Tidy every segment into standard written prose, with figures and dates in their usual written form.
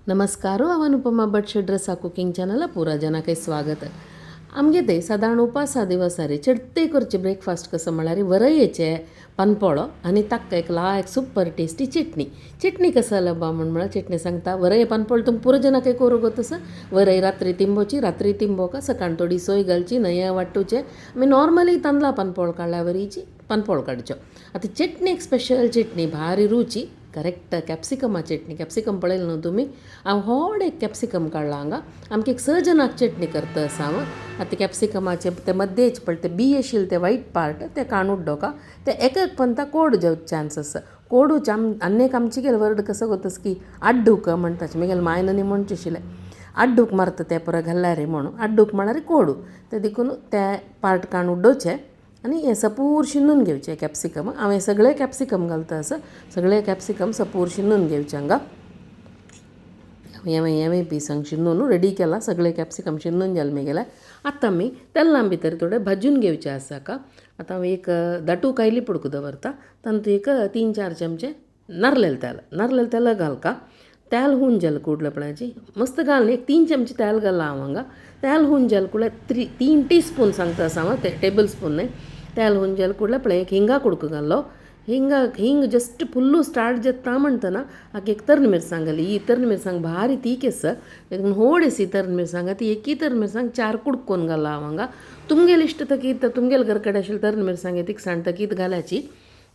नमस्कार, हांव अनुपमा भट शेड्रसा cooking channel पुरा जनाक स्वागत. आमगे ते सादारण उपासा दिवसारी चडते करचे ब्रेकफास्ट कसं म्हळ्यार वरयेचे पानपोळो आनी ताका एक लायक सुपर टेस्टी चटणी. चटणी कसं लबा म्हण म्हळ्यार चटणी सांगता. वरय पानपोळ तुमकां पुरो जनाक करूंक तसं वरय रात्री तिंबोची, रात्री तिंबोका सकाळ थोडी सोय घालची, न्हंये वांटूचे. आमी नॉर्मली तांदळा पानपोळ काडल्या वरीची पानपोळ काडच्यो. आतां चटणी एक स्पेशल चटणी भारी रुची करेक्ट कॅप्सिकमा चटणी. कॅप्सिकम पळयलें न्हू तुमी? हांव व्हड एक कॅप्सिकम काडला हांगा. आमकां एक स जणांक चटणी करता आसा हांव. आतां कॅप्सिकमाचे ते मद्देच पळय ते बी आशिल्ले ते वायट पार्ट ते काडून उडोवका. ते एक एक पंता कोड जावचे चान्स आसा. कोडूच आनी एक आमचे गेले वर्ड कसो गोतस की आड्डूक म्हणटाचे. म्हगेले मायन न्ही म्हणचे आशिल्लें आड्डूक मारता ते पुरो घाल्यार म्हणून. आड्डूक म्हळ्यार कोडू. ते देखून ते पार्ट काडून उडोवचे आनी हें सपूर शिनून घेवचें कॅप्सिकम. हांव हें सगळें कॅप्सिकम घालता आसा. सगळें कॅप्सिकम सपूर शिनून घेवचें हांगा. हें हें पिसांक शिनून रेडी केलां. सगळें कॅप्सिकम शिनून जालें म्हगेलें. आतां आमी तेलां भितर थोडें भाजून घेवचें आसा हाका. आतां हांव एक दाटू कायली पुडको दवरता. तातूंत एक 3-4 चमचे नारलेल तेल, नारलेल तेल घालका. तेल हून जालें कुडलें पळयाची मस्त घाल. एक 3 चमचे तेल घालां हांव हांगा. तेल हून जालें कुडलें 3 टीस्पून सांगता आसा हांव, टेबल स्पून न्हय. तेल हून जालें कुडलें पळय एक हिंगा कुडको घालो. हिंगा हिंग जस्ट फुल्लू स्टार्ट जाता म्हणटना हाका एक तरणी मिरसांग घाली. ही तरणी मिरसांग भारी तीख आसा, देखून व्हड आसा तरणी मिरसांग. ती एकी तरणी मिरसांग 4 कुडकोन घाला हांव हांगा. तुमगेले इश्ट तकीत तुमगेले घर कडेन आशिल्ले तरणी मिरसांग तिखसाण तकीत घाल्याची.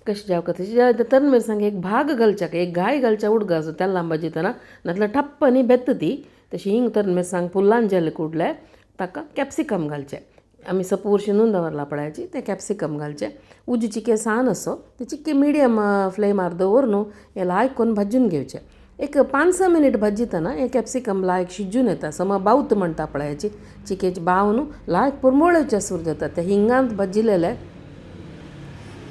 कशें जावका तशें तरणी मिरसांग एक भाग घालच्याक एक घाय घालच्या उडगा असो तेलान भाजयतना, नातल्यार ठप्प न्ही बेत्ता ती. तशी हिंग तरणी मिरसांग फुल्लान जालें कुडलें ताका कॅप्सिकम घालचें. आमी सपूर शिनून दवरला पळयाची तें कॅप्सिकम घालचें. उजो चिके सान असो ते चिके मिडियम फ्लेमार दवर न्हू हें लायक करून भाजून घेवचें. एक 5-6 मिनीट भाजयतना हें कॅप्सिकम लायक शिजून येता. सम बावत म्हणटा पळयाची चिकेची बाव न्हू लायक पुरमोळेचे सूर जाता. ते हिंगांत भाजिल्लें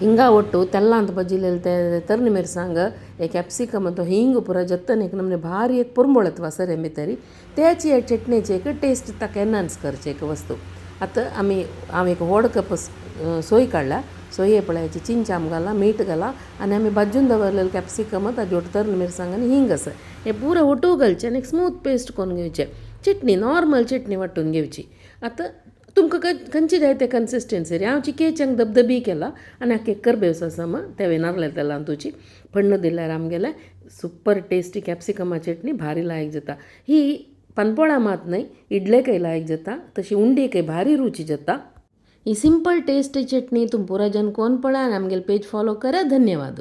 हिंगा ಒಟ್ಟು तेलांत भाजिल्लें ते तरणी मिरसांग हे कॅप्सिकम तो हिंग पुरो जातना एक नमने भारी एक पुरमोळ येता वासरे भितरी. त्याची एक चटणीची एक टेस्ट ताका एनहान्स करची एक वस्तू. आतां आमी हांव एक व्हड कप सोय काडल्या. सोये पळयाची चिंचाम घाला, मीठ घाला आनी आमी भाजून दवरलेलें कॅप्सिकम ताजे वट तरणी मिरसांग आनी हिंग आसा हें पुरो ओटू घालचें आनी एक स्मूथ पेस्ट करून घेवचें. चटणी नॉर्मल चटणी वांटून घेवची. आतां तुमकां खंयची जाय ते कन्सिस्टन्सी. हांव चिकेच्यांक धबधबी केला आनी हाका एक करबेव आसा मग तें नारले तेलान तुजी फण्ण दिल्यार आमगेलें सुपर टेस्टी कॅप्सिकमा चटणी भारी लायक जाता. ही पानपोळा मात न्हय, इडलेकय लायक जाता, तशी उंडेकय भारी रुची जाता. ही सिंपल टेस्टी चटणी तुम पुरा जन कोण पळय आनी आमगेले पेज फॉलो करा. धन्यवाद.